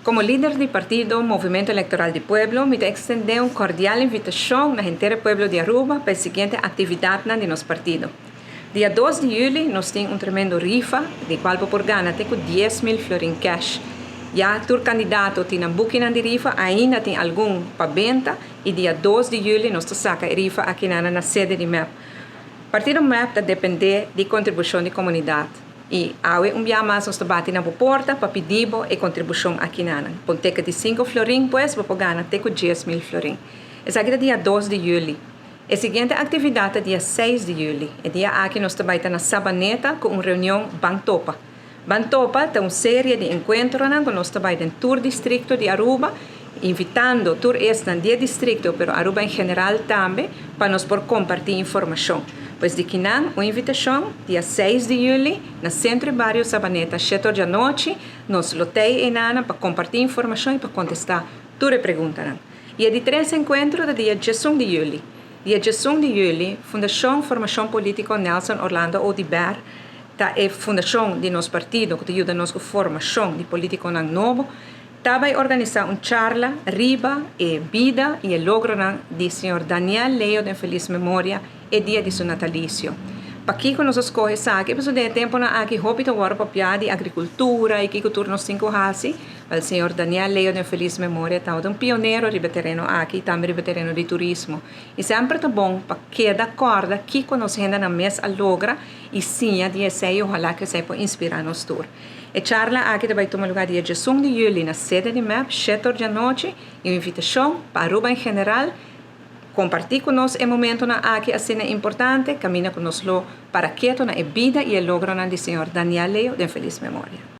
Como lider di partido Movimento Electoral di Pueblo, mi ta extende un cordial invitacion na henter pueblo di Aruba pa e siguiente actividadnan di nos partido. Dia 2 di juli nos tin un tremendo rifa, di cual bo por gana te cu 10,000 florin cash. Ya tur candidato tin nan bukinan di rifa, ainda tin algun pa benta y dia 2 di juli nos ta saca e rifa aki na sede di MEP. Partido MEP ta depende di contribucion di comunidad. Y awe un dia mas nos ta bati na porta pa pidi bo e contribucion aki nan. Cu ticket di 5 florin, pues, bo gana te cu 10,000 florin. Esaki ta dia 2 di juli. E siguiente actividad ta dia 6 di juli. E dia aki nos ta bay ta na Sabaneta cu un reunion Ban Topa. Ban Topa ta un serie di encuentro cu nos ta bay den tur districto di Aruba, invitando tur esnan di districto, pero Aruba en general tambe, pa nos por comparti informacion. Pues di akinan, un invitacion, dia 6 di juli, na Centro Bario Sabaneta, 7 di anochi, nos lo t'ey einan pa comparti informacion y pa contesta tur pregunta. Y e di tres encuentro ta dia 11 di juli. Dia 11 di juli, Fundacion Formacion Politico Nelson Orlando Oduber, ta e fundacion di nos partido cu ta yuda nos cu formacion di politico nobo, ta bay organisa un charla riba e bida y e logro di señor Daniel Leo di feliz memoria e dia di su natalicio. Pakico nos a scoge esaki, pasobra den tempo nan aki hopi ta wordo papia di agricultura y kico tur nos tin cu hasi, e señor Daniel Leo di feliz memoria ta un pionero riba tereno aki, tambe riba tereno di turismo. Y semper ta bon pa keda corda kico nos hendenan mes a logra y siña di esey, ohala cu esey por inspira nos tur. E charla aki ta bay tuma luga dia 11 di juli na sede di MEP, 7 di anochi, y un invitacion pa Aruba en general comparti cu nos e momento nan aki asina importante, caminda cu nos lo para keto na e bida y e logro di señor Daniel Leo di feliz memoria.